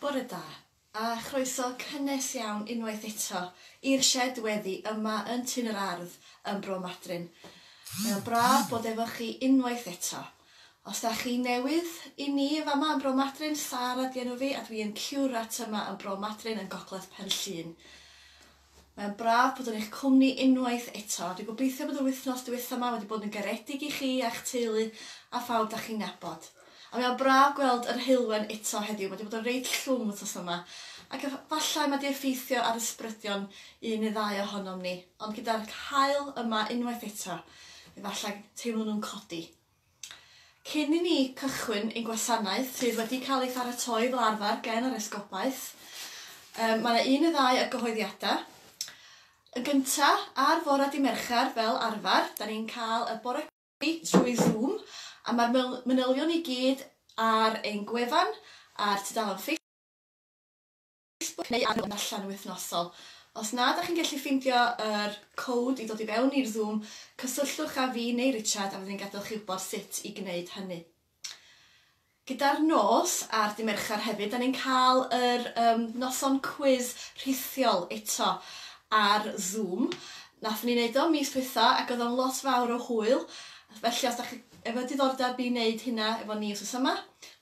Bore da, a chroeso cynnes iawn unwaith eto i'r sied weddi yma yn Tyn yr Ardd ym Bro Madryn. Mae o'n braf bod efo chi unwaith eto. Os da chi newydd i ni yn fama yn Bro Madryn, Sara di enw fi a dwi yn ciwrat yma yn Bro Madryn yn Gogledd Pen Llŷn. Mae'n braf bod yn eich cwmni unwaith eto. Dwi'n gobeithio bod yr wythnos diwetha yma wedi bod yn garedig i chi a'ch teulu a phawb da chi'n nabod. A mae o'n braf gweld yr heulwen eto heddiw, mae 'di bod yn reit llwm wythnos yma, ac efallai mae 'di effeithio ar ysbrydion un neu ddau ohonom ni, ond gyda'r haul yma unwaith eto, efallai teimlwn nhw'n codi. Cyn i ni cychwyn ein gwasanaeth, sydd wedi cael ei pharatoi fel arfer gen yr esgobaeth, um, mae yna un neu ddau o gyhoeddiadau. Yn gyntaf, ar fore di Mercher, fel arfer, da ni'n cael y bore trwy Zoom, a mae'r manylion i gyd ar ein gwefan, ar tudalen Facebook neu ar allan yn wythnosol. Os na da chi'n gallu ffeindio yr code i ddod i fewn i'r Zoom, cysylltwch â fi neu Richard a fyddwn ni'n gadael chi wybod sut i gwneud hynny. Gyda'r nos ar Dy' Mercher hefyd, 'dan ni'n cael yr yym noson cwis rhithiol eto ar Zoom. Nathon ni neud o mis dwytha ac oedd o'n lot fawr o hwyl, felly os dach chi efo diddordeb i neud hynna efo ni wsos yma,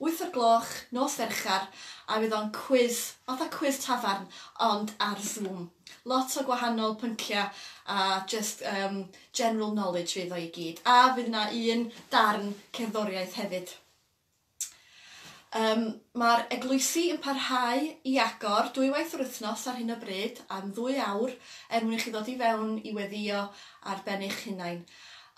wyth o'r gloch, nos Fercher, a fydd o'n cwis, fatha cwis tafarn, ond ar Zoom. Lot o gwahanol pyncia a jyst yym general knowledge fydd o i gyd. A fydd 'na un darn cerddoriaeth hefyd. Yym, mae'r eglwysi yn parhau i agor dwywaith yr wythnos ar hyn o bryd, am ddwy awr, er mwyn i chi ddod i fewn i weddïo ar ben eich hunain.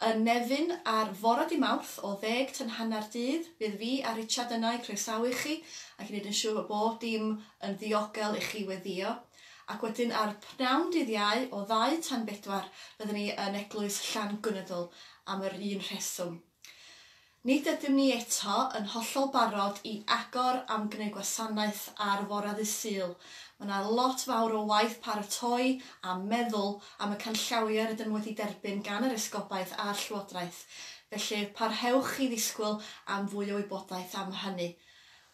Yn Nefyn ar fore Dy' Mawrth o ddeg tan hanner dydd, fydd fi a Richard yna i croesawu chi ac i wneud yn siŵr bod bob dim yn ddiogel i chi weddïo. Ac wedyn ar pnawn dydd Iau o ddau tan bedwar, fyddwn ni yn Eglwys Llangunnedl am yr un rheswm. Nid ydym ni eto yn hollol barod i agor am gwneud gwasanaeth ar fore ddydd Sul. Mae yna lot fawr o waith paratoi a meddwl am y canllawiau rydym wedi derbyn gan yr Esgobaeth a'r Llywodraeth, felly parhewch i ddisgwyl am fwy o wybodaeth am hynny.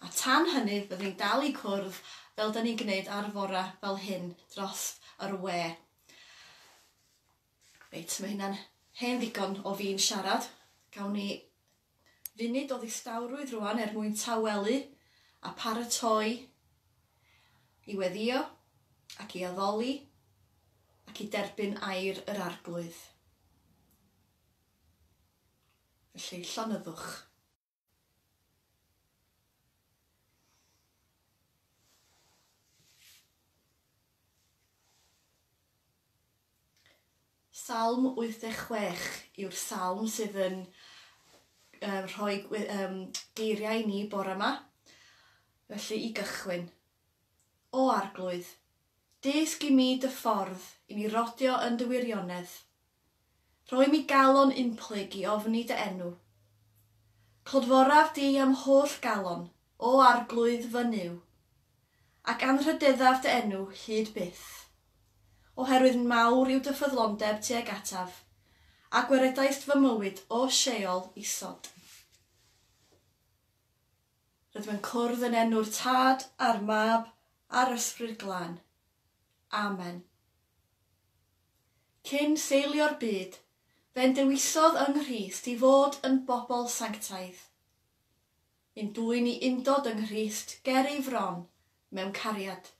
A tan hynny, fyddwn ni'n dal i cwrdd fel 'da ni'n gwneud ar fore fel hyn dros yr we. Reit, mae hynna'n hen ddigon o fi'n siarad. Gawn ni funud o ddistawrwydd rwan er mwyn tawelu a paratoi i weddïo ac i addoli ac i derbyn air yr Arglwydd. Felly, llonyddwch. Salm 86 yw'r salm sydd yn um, rhoi um, geiriau i ni bore yma. Felly i gychwyn. O Arglwydd, dysg i mi dy ffordd i mi rodio yn dy wirionedd. Rho i mi galon unplyg i ofni dy enw. Clodforaf di a'm holl galon, O Arglwydd fy Nuw, ac anrhydeddaf dy enw hyd byth. Oherwydd mawr yw dy ffyddlondeb tuag ataf, a gwaredaist fy mywyd o Sheol isod. Rydym yn cwrdd yn enw'r Tad, a'r Mab, a'r Ysbryd Glân. Amen. Cyn seilio'r byd, fe'n dewisodd yng Nghrist i fod yn bobl sanctaidd. Ein dwyn i undod yng Nghrist ger ei fron mewn cariad.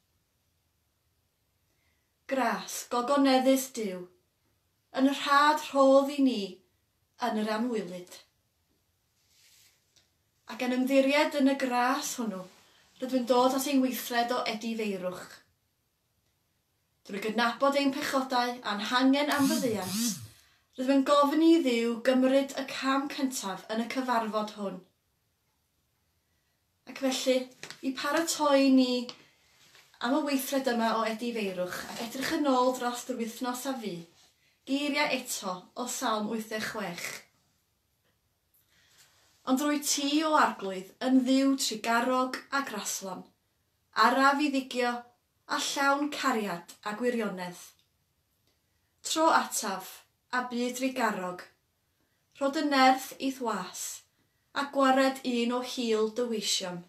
Gras gogoneddus Duw, yn rhad rhodd i ni yn yr anwylyd. Ac yn ymddiried yn y gras hwnnw, rydw i'n dod at ein weithred o edifeirwch. Drwy gydnabod ein pechodau a'n hangen am faddeuant, rydym yn gofyn i Dduw gymryd y cam cyntaf yn y cyfarfod hwn. Ac felly, i paratoi ni am y weithred yma o edifeirwch ac edrych yn ôl dros yr wythnos a fu, geiriau eto o Salm 86. Ond rwyt ti, O Arglwydd, yn Dduw trugarog a graslon, araf i ddigio a llawn cariad a gwirionedd. Tro ataf, a bu drugarog. Rho dy nerth i'th was, a gwared un o hil dy weision.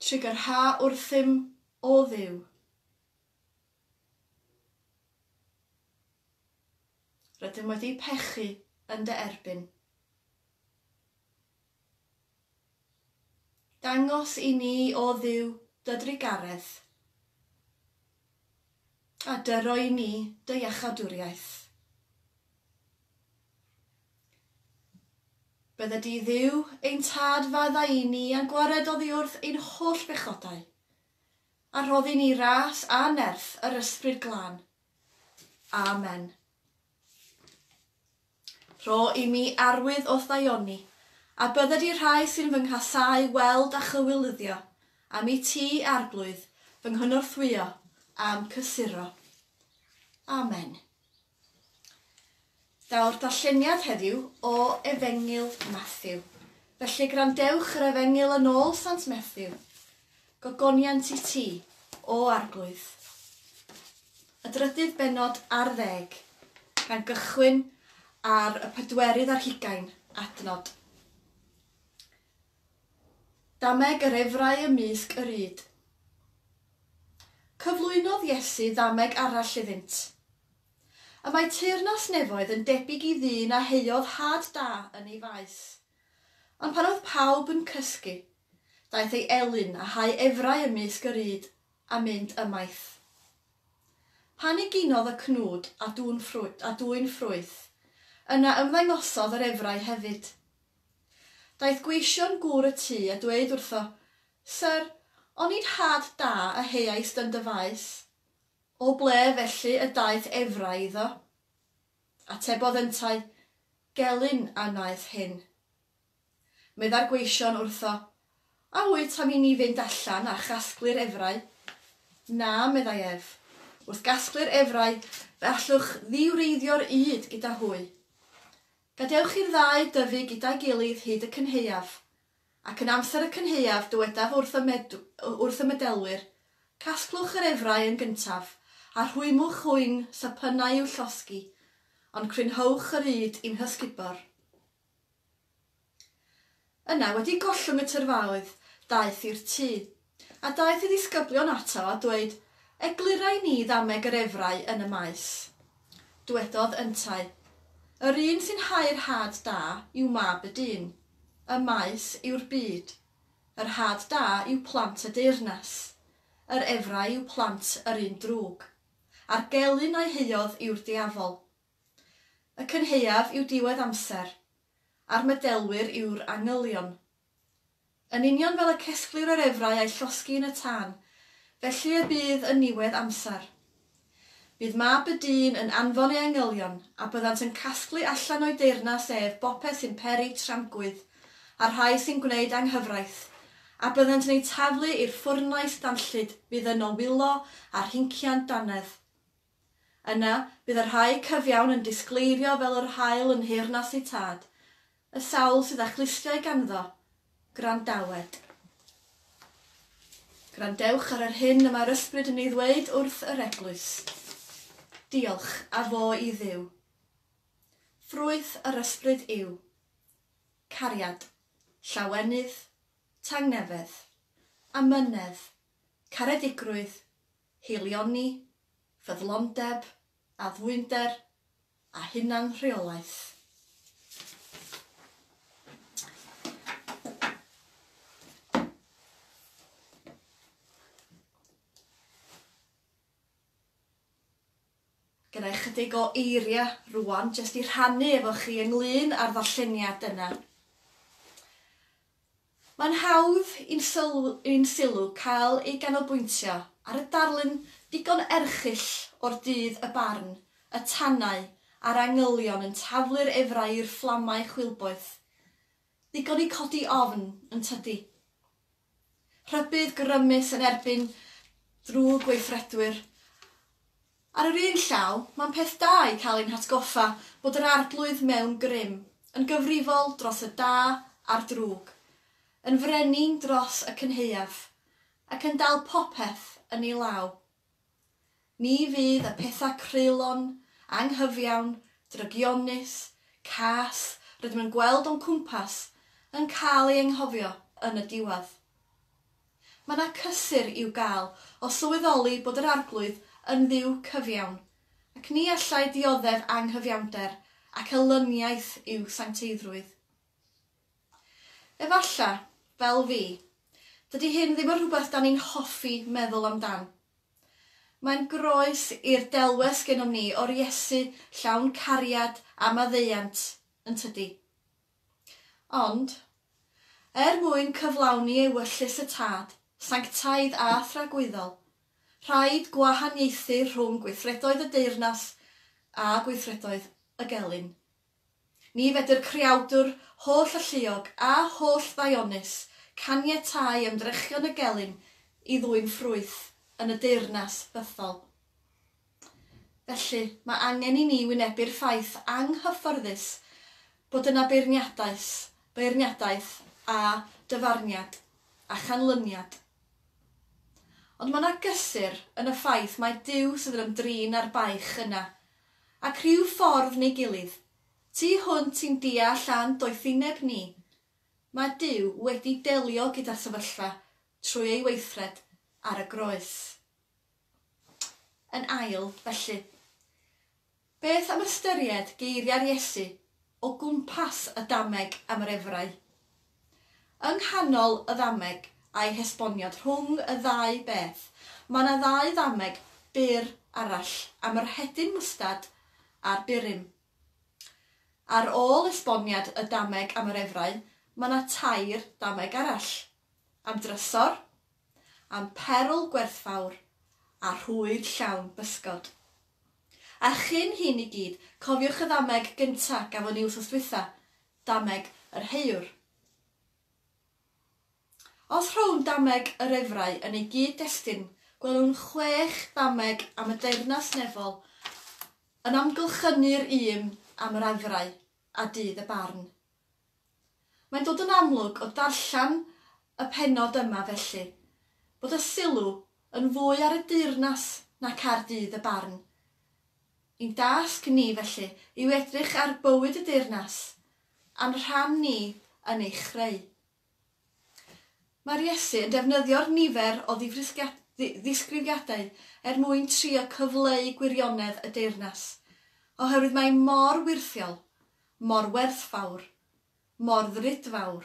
Trugarha wrthym, o Dduw. Rydym wedi pechu yn dy erbyn. Dangos i ni, o Dduw, dy drugaredd, a dyro i ni dy iachawdwriaeth. Bydde di Dduw, ein tad, faddau i ni a'n gwared oddi wrth ein holl bechodau, a rhoddi ni ras a nerth yr Ysbryd Glân. Amen. Rho i mi arwydd o'th ddaioni, a bydded i'r rhai sy'n fy nghasáu weld a chywilyddio, am i ti, Arglwydd, fy nghynorthwyo a'm cysuro. Amen. Daw'r darlleniad heddiw o Efengyl Mathew. Felly gwrandewch yr Efengyl yn ôl Sant Mathew. Gogoniant i ti, o Arglwydd. Y drydydd bennod ar ddeg, gan gychwyn ar y 24 adnod. Dameg yr efrau ymysg yr ŷd. Cyflwynodd Iesu ddameg arall iddynt. Y mae teyrnas nefoedd yn debyg i ddyn a heuodd had da yn ei faes. Ond pan oedd pawb yn cysgu, daeth ei elyn a hau efrau ymysg yr ŷd a mynd ymaith. Pan eginodd y cnwd a dŵn ffrwyth, a dwyn ffrwyth, yna ymddangosodd yr efrau hefyd. Daeth gweision gŵr y tŷ a dweud wrtho, Syr, onid had da a heuaist yn dy faes? O ble felly y daeth efrau iddo? Atebodd yntau, Gelyn a wnaeth hyn. Meddai'r gweision wrtho, A wyt am i ni fynd allan a chasglu'r efrau? Na, meddai ef, wrth gasglu'r efrau, fe allwch ddiwreiddio'r ŷd gyda hwy. Gadewch i'r ddau dyfu gyda'i gilydd hyd y cynhaeaf, ac yn amser y cynhaeaf dywedaf wrth y, med wrth y medelwyr, Casglwch yr efrau yn gyntaf, a rhwymwch hwy'n sapynnau i'w llosgi, ond crynhowch yr ŷd i'm hysgubor. Yna, wedi gollwng y tyrfaoedd, daeth i'r tŷ. A daeth ei ddisgyblion ato a dweud, Eglura i ni ddameg yr efrau yn y maes. Dwedodd yntau, Yr un sy'n hau'r had da yw mab y dyn. Y maes yw'r byd. Yr had da yw plant y deyrnas. Yr efrau yw plant yr un drwg. A'r gelyn a'i heuodd yw'r diafol. Y cynhaeaf yw diwedd amser, a'r medelwyr yw'r angylion. Yn union fel y cesglir yr efrau a'i llosgi yn y tân, felly y bydd yn niwedd amser. Bydd mab y dyn yn anfon ei angylion, a byddant yn casglu allan o'i deyrnas ef bopeth sy'n peri tramgwydd, a'r rhai sy'n gwneud anghyfraith, a byddant yn eu taflu i'r ffwrnais danllyd fydd yno wylo a rhincian dannedd. Yna, bydd y rhai cyfiawn yn disgleirio fel yr haul yn nheyrnas eu tad, y sawl sydd â chlustiau ganddo, gwrandawed. Gwrandewch ar yr hyn y mae'r Ysbryd yn ei ddweud wrth yr eglwys. Diolch, a fo i Dduw. Ffrwyth yr Ysbryd yw cariad, llawenydd, tangnefedd, amynedd, caredigrwydd, haelioni, ffyddlondeb, addfwynder a hunanrheolaeth. Gyda ychydig o eiriau rwan, jyst i rhannu efo chi ynglyn â'r ddarlleniad yna. Mae'n hawdd i'n sylw, i'n sylw cael ei ganolbwyntio ar y darlun digon erchyll o'r dydd y barn, y tanau, a'r angylion yn taflu'r efrau i'r fflamau chwilboeth. Ddigon i codi ofn, yn tydi? Rhybudd grymus yn erbyn drwg gweithredwyr. Ar yr un llaw, mae'n peth da i cael ein hatgoffa bod yr Arglwydd mewn grym, yn gyfrifol dros y da a'r drwg, yn frenin dros y cynhaeaf, ac yn dal popeth yn ei law. Ni fydd y pethau creulon, anghyfiawn, drygionus, cas rydym yn gweld o'n cwmpas yn cael ei anghofio yn y diwedd. Mae yna cysur i'w gael o sylweddoli bod yr Arglwydd yn Dduw cyfiawn, ac ni allai dioddef anghyfiawnder ac elyniaeth i'w sancteiddrwydd. Efalla, fel fi, dydy hyn ddim yn rhywbeth da ni'n hoffi meddwl amdan. Mae'n groes i'r delwedd sgennom ni o'r Iesu llawn cariad a maddeuant, yn tydi? Ond, er mwyn cyflawni ewyllys y Tad, sanctaidd a thragwyddol, rhaid gwahaniaethu rhwng gweithredoedd y deyrnas a gweithredoedd y gelyn. Ni fedr creawdwr holl alluog a holl ddaionus caniatáu ymdrechion y gelyn i ddwyn ffrwyth yn y deyrnas bythol. Felly, mae angen i ni wynebu'r ffaith anghyfforddus bod yna beirniadaeth, beirniadaeth a dyfarniad a chanlyniad. Ond mae yna gysur yn y ffaith mai Duw sydd yn ymdrin â'r baich yna, ac rhyw ffordd neu gilydd, tu hwnt i'n deall a'n doethineb ni, mae Duw wedi delio gyda'r sefyllfa trwy ei weithred ar y groes. Yn ail, felly, beth am ystyried geiriau'r Iesu o gwmpas y dameg am yr efrau? Yng nghanol y ddameg a'i hesboniad rhwng y ddau beth, mae yna ddau ddameg byr arall am yr hedyn mwstad a'r burum. Ar ôl esboniad y dameg am yr efrau, mae yna tair dameg arall, am drysor, am perl gwerthfawr a rhwyd llawn bysgod. A chyn hyn i gyd, cofiwch y ddameg gynta gafon ni wythnos dwytha, dameg yr heiwr. Os rhown dameg yr efrau yn ei gyd-destun, gwelwn 6 ddameg am y deyrnas nefol yn amgylchynu'r un am yr efrau a dydd y barn. Mae'n dod yn amlwg o darllen y pennod yma felly, bod y sylw yn fwy ar y deyrnas nac ar dydd y barn. Ein dasg ni felly yw edrych ar bywyd y deyrnas, a'n rhan ni yn ei chreu. Mae'r Iesu yn defnyddio'r nifer o ddisgrifiadau er mwyn trio cyfleu gwirionedd y deyrnas, oherwydd mae mor wyrthiol, mor werthfawr, mor ddrudfawr,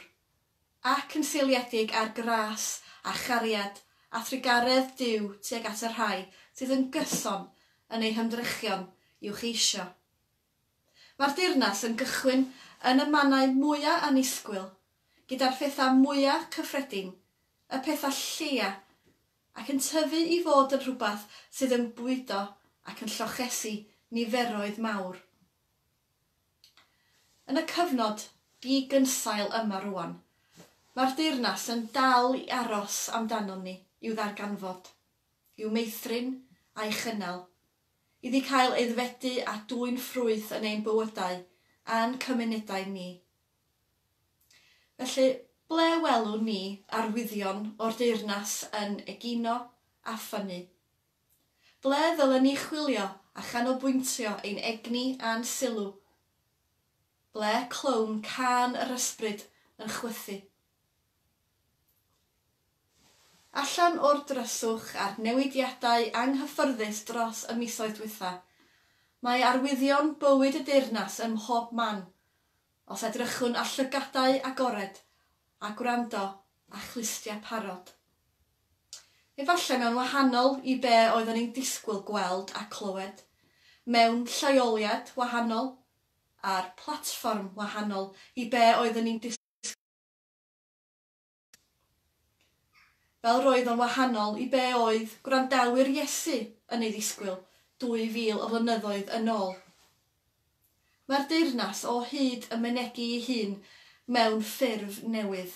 ac yn seiliedig ar gras a chariad a thrugaredd Duw tuag at y rhai sydd yn gyson yn eu hymdrechion i'w cheisio. Mae'r deyrnas yn gychwyn yn y mannau mwyaf annisgwyl, gyda'r phethau mwyaf cyffredin, y pethau lleia, ac yn tyfu i fod yn rhywbeth sydd yn bwydo ac yn llochesu niferoedd mawr. Yn y cyfnod digynsail yma rwan, mae'r deyrnas yn dal i aros amdanon ni i'w ddarganfod, i'w meithrin a'i chynnal, iddi cael aeddfedu a dwyn ffrwyth yn ein bywydau a'n cymunedau ni. Felly, ble welwn ni arwyddion o'r deyrnas yn egino a ffynnu? Ble ddylen ni chwilio a chanolbwyntio ein egni a'n sylw? Ble clywn cân yr ysbryd yn chwythu? Allan o'r dryswch a'r newidiadau anghyffyrddus dros y misoedd dwytha, mae arwyddion bywyd y deyrnas ym mhob man, os edrychwn â llygadau agored a gwrando a chlustiau parod. Efallai mewn wahanol i be oeddwn ni'n disgwyl gweld a clywed, mewn lleoliad wahanol a'r platfform wahanol i be oeddwn ni'n disgwyl. Fel roedd o'n wahanol i be oedd gwrandawyr Iesu yn ei ddisgwyl 2000 o flynyddoedd yn ôl. Mae'r deyrnas o hyd yn mynegi ei hun mewn ffurf newydd,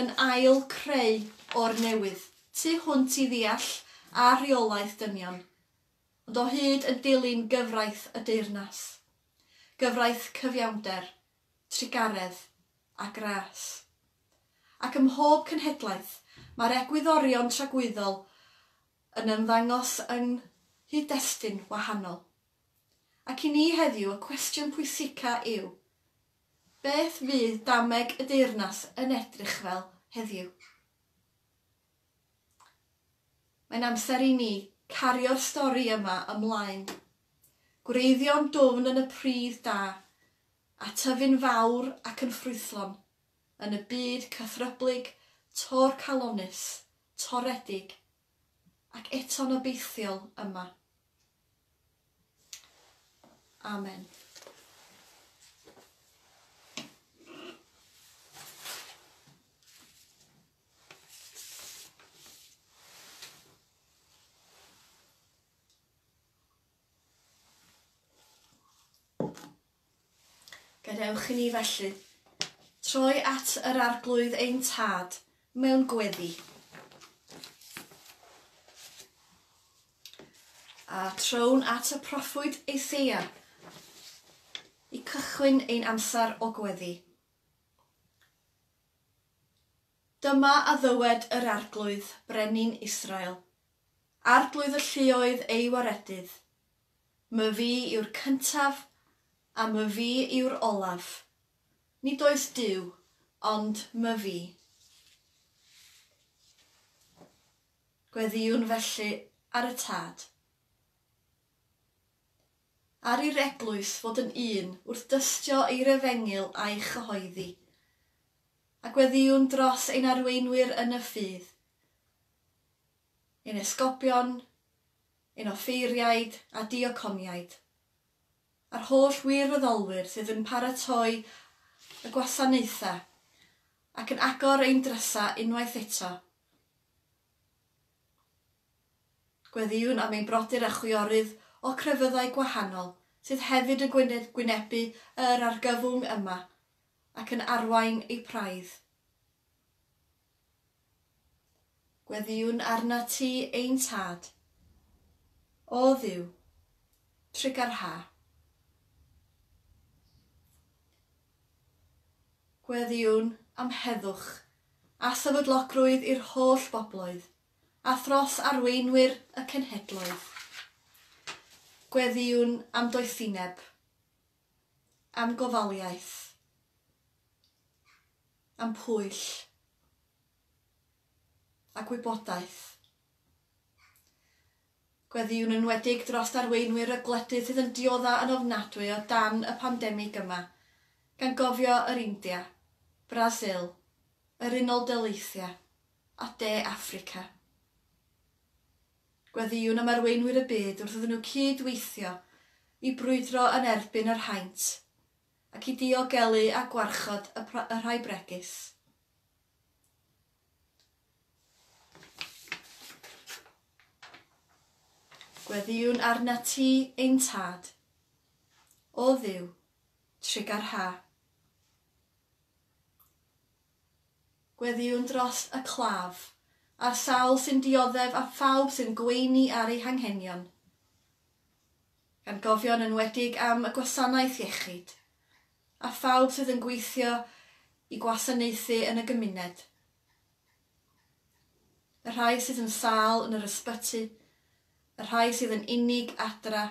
yn ail creu o'r newydd, tu hwnt i ddeall a rheolaeth dynion, ond o hyd yn dilyn gyfraith y deyrnas, gyfraith cyfiawnder, trugaredd a gras. Ac ym mhob cenhedlaeth, mae'r egwyddorion tragwyddol yn ymddangos yng nghyd-destun wahanol. Ac i ni heddiw, y cwestiwn pwysica yw, beth fydd dameg y deyrnas yn edrych fel heddiw? Mae'n amser i ni cario'r stori yma ymlaen. Gwreiddio'n dwfn yn y pridd da, a tyfu'n fawr ac yn ffrwythlon yn y byd cythryblyg, torcalonnus, toredig, ac eto'n obeithiol yma. Amen. Gadewch i ni felly troi at yr Arglwydd ein Tad mewn gweddi. A trown at y proffwyd Eseia i cychwyn ein amser o gweddi. Dyma a ddywed yr Arglwydd, Brenin Israel, Arglwydd y lluoedd ei waredydd, Myfi yw'r cyntaf a myfi yw'r olaf. Nid oes Duw, ond myfi. Gweddïwn felly ar y Tad. Ar i'r Eglwys fod yn un wrth dystio i'r Efengyl a'i chyhoeddi. A gweddïwn dros ein arweinwyr yn y ffydd, ein esgobion, ein offeiriaid a diaconiaid, a'r holl wirfoddolwyr sydd yn paratoi y gwasanaethau ac yn agor ein drysau unwaith eto. Gweddïwn am ein brodyr a chwiorydd o crefyddau gwahanol sydd hefyd yn gwynebu yr argyfwng yma ac yn arwain eu praidd. Gweddïwn arnat ti ein Tad, O Dduw, trugarha. Gweddïwn am heddwch a sefydlogrwydd i'r holl bobloedd, a thros arweinwyr y cenhedloedd. Gweddïwn am doethineb, am gofaliaeth, am pwyll a gwybodaeth. Gweddïwn yn enwedig dros arweinwyr y gwledydd sydd yn diodda yn ofnadwy o dan y pandemig yma, gan gofio yr India, Brasil, yr Unol Daleithiau a De Affrica. Gweddïwn am arweinwyr y byd wrth iddyn nhw cyd-weithio i brwydro yn erbyn yr haint ac i diogelu a gwarchod y, y rhai bregus. Gweddïwn arnat ti ein Tad, O Dduw, trugarha. Gweddïwn dros y claf, a'r sawl sy'n dioddef a phawb sy'n gweini ar eu hanghenion. Gan gofio'n enwedig am y gwasanaeth iechyd, a phawb sydd yn gweithio i gwasanaethu yn y gymuned. Y rhai sydd yn sâl yn yr ysbyty, y rhai sydd yn unig adra,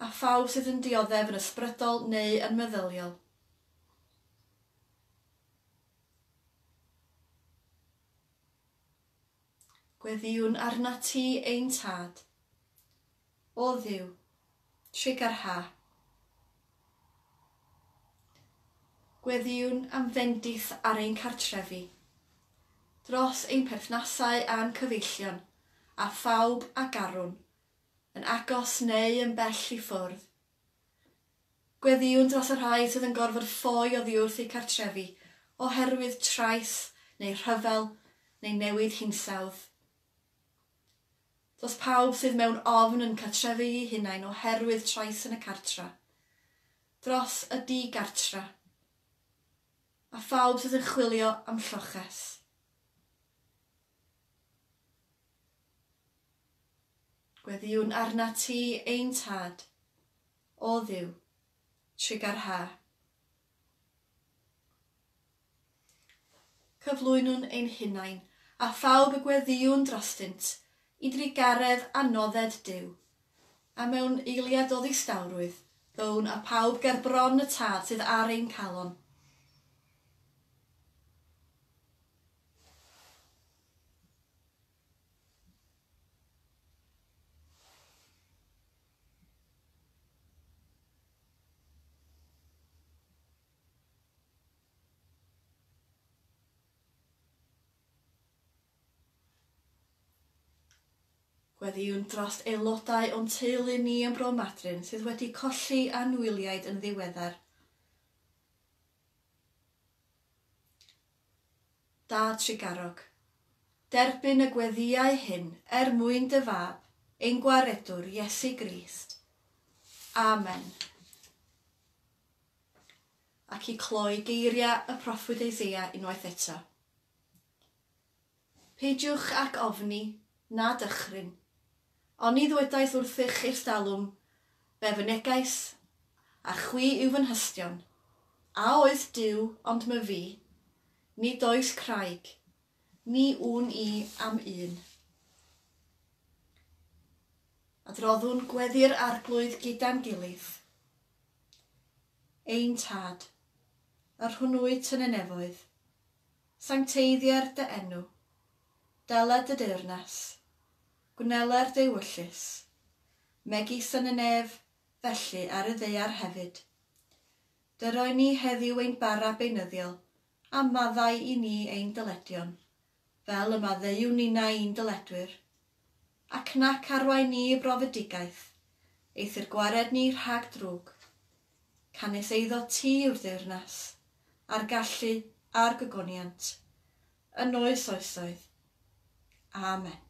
a phawb sydd yn dioddef yn ysbrydol neu yn meddyliol. Gweddïwn arnat ti ein Tad, O Dduw, trugarha. Gweddïwn am fendith ar ein cartrefi, dros ein perthnasau a'n cyfeillion, a phawb a garwn, yn agos neu yn bell i ffwrdd. Gweddïwn dros y rhai sydd yn gorfod ffoi oddi wrth eu cartrefi oherwydd trais neu rhyfel neu newid hinsawdd. Dros pawb sydd mewn ofn yn cartrefi eu hunain oherwydd trais yn y cartra. Dros y di-gartra. A phawb sydd yn chwilio am lloches. Gweddïwn arnat ti ein Tad, O Dduw, trugarha. Cyflwynwn ein hunain, a phawb y gweddïwn drostynt, i drugaredd a nodded Duw. A mewn eiliad o ddistawrwydd, ddown â phawb ger bron y Tad sydd ar ein calon. Gweddïwn dros aelodau o'n teulu ni yn Bro Madryn sydd wedi colli anwyliaid yn ddiweddar. Dad trugarog, derbyn y gweddïau hyn er mwyn dy Fab, ein Gwaredwr, Iesu Grist. Amen. Ac i cloi geiriau y proffwyd Eseia unwaith eto. Peidiwch ac ofni, na dychryn. Oni ddwedais wrthych ers talwm, fe fynegais, a chwi yw fy nhystion. A oedd Duw ond myfi? Nid oes craig. Ni wn i am un. Adroddwn gweddi'r Arglwydd gyda'n gilydd. Ein Tad, yr hwn wyt yn y nefoedd, sancteiddier dy enw, deled dy deyrnas, gwneler dy ewyllys, megis yn y nef, felly ar y ddaear hefyd. Dyroi ni heddiw ein bara beunyddiol, a maddau i ni ein dyledion, fel y maddeuwn ninnau i'n dyledwyr. Ac nac arwain ni i brofedigaeth, eithr gwared ni rhag drwg. Canys eiddo ti yw'r deyrnas, a'r gallu, a'r gogoniant, yn oes oesoedd. Amen.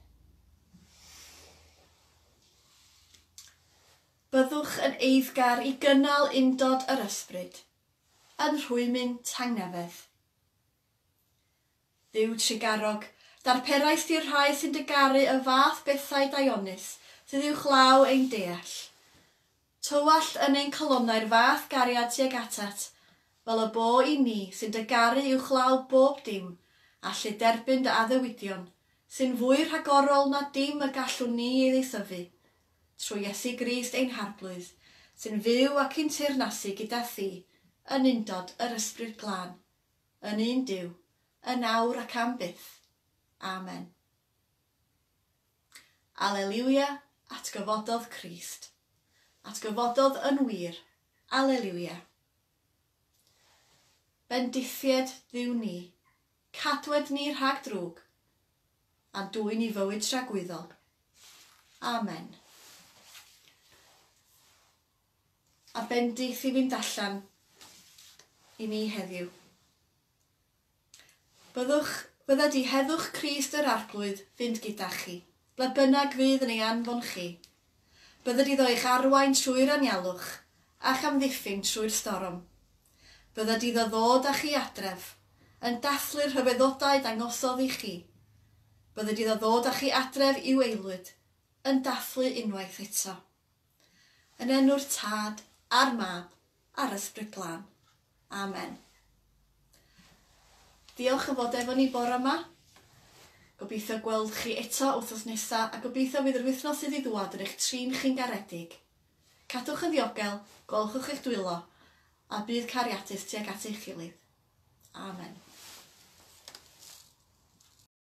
Byddwch yn eiddgar i gynnal undod yr ysbryd, yn rhwymyn tangnefedd. Dduw trugarog, darperais i'r rhai sy'n dy garu y fath bethau daionus sydd uwchlaw ein deall. Tywallt yn ein calonnau'r fath gariad tuag atat, fel y bo i ni sy'n dy garu uwchlaw bob dim, allu derbyn dy addewidion, sy'n fwy rhagorol na dim y gallwn ni ei ddeisyfu, trwy Iesu Grist ein Harglwydd, sy'n fyw ac yn teyrnasu gyda thi, yn undod yr Ysbryd Glân, yn un Duw, yn awr ac am byth. Amen. Aleliwia, atgyfododd Crist. Atgyfododd yn wir. Aleliwia. Bendithied Dduw ni, cadwed ni rhag drwg, a dwyn i fywyd tragwyddol. Amen. A bendith i fynd allan i ni heddiw. Byddwch, bydded i heddwch Crist yr Arglwydd fynd gyda chi, ble bynnag fydd yn ei anfon chi. Bydded iddo eich arwain trwy'r anialwch, a'ch amddiffyn trwy'r storom. Bydded iddo ddod â chi adref, yn dathlu'r rhyfeddodau dangosodd i chi. Bydded iddo ddod â chi adref i'w aelwyd, yn dathlu unwaith eto. Yn enw'r Tad, a'r Mab, a'r Ysbryd Glân. Amen. Diolch am fod efo ni bore yma. Gobeithio gweld chi eto wythnos nesa a gobeithio fydd yr wythnos sydd i ddwad yn eich trin chi'n garedig. Cadwch yn ddiogel, golchwch eich dwylo, a bydd cariadus tuag at eich gilydd. Amen.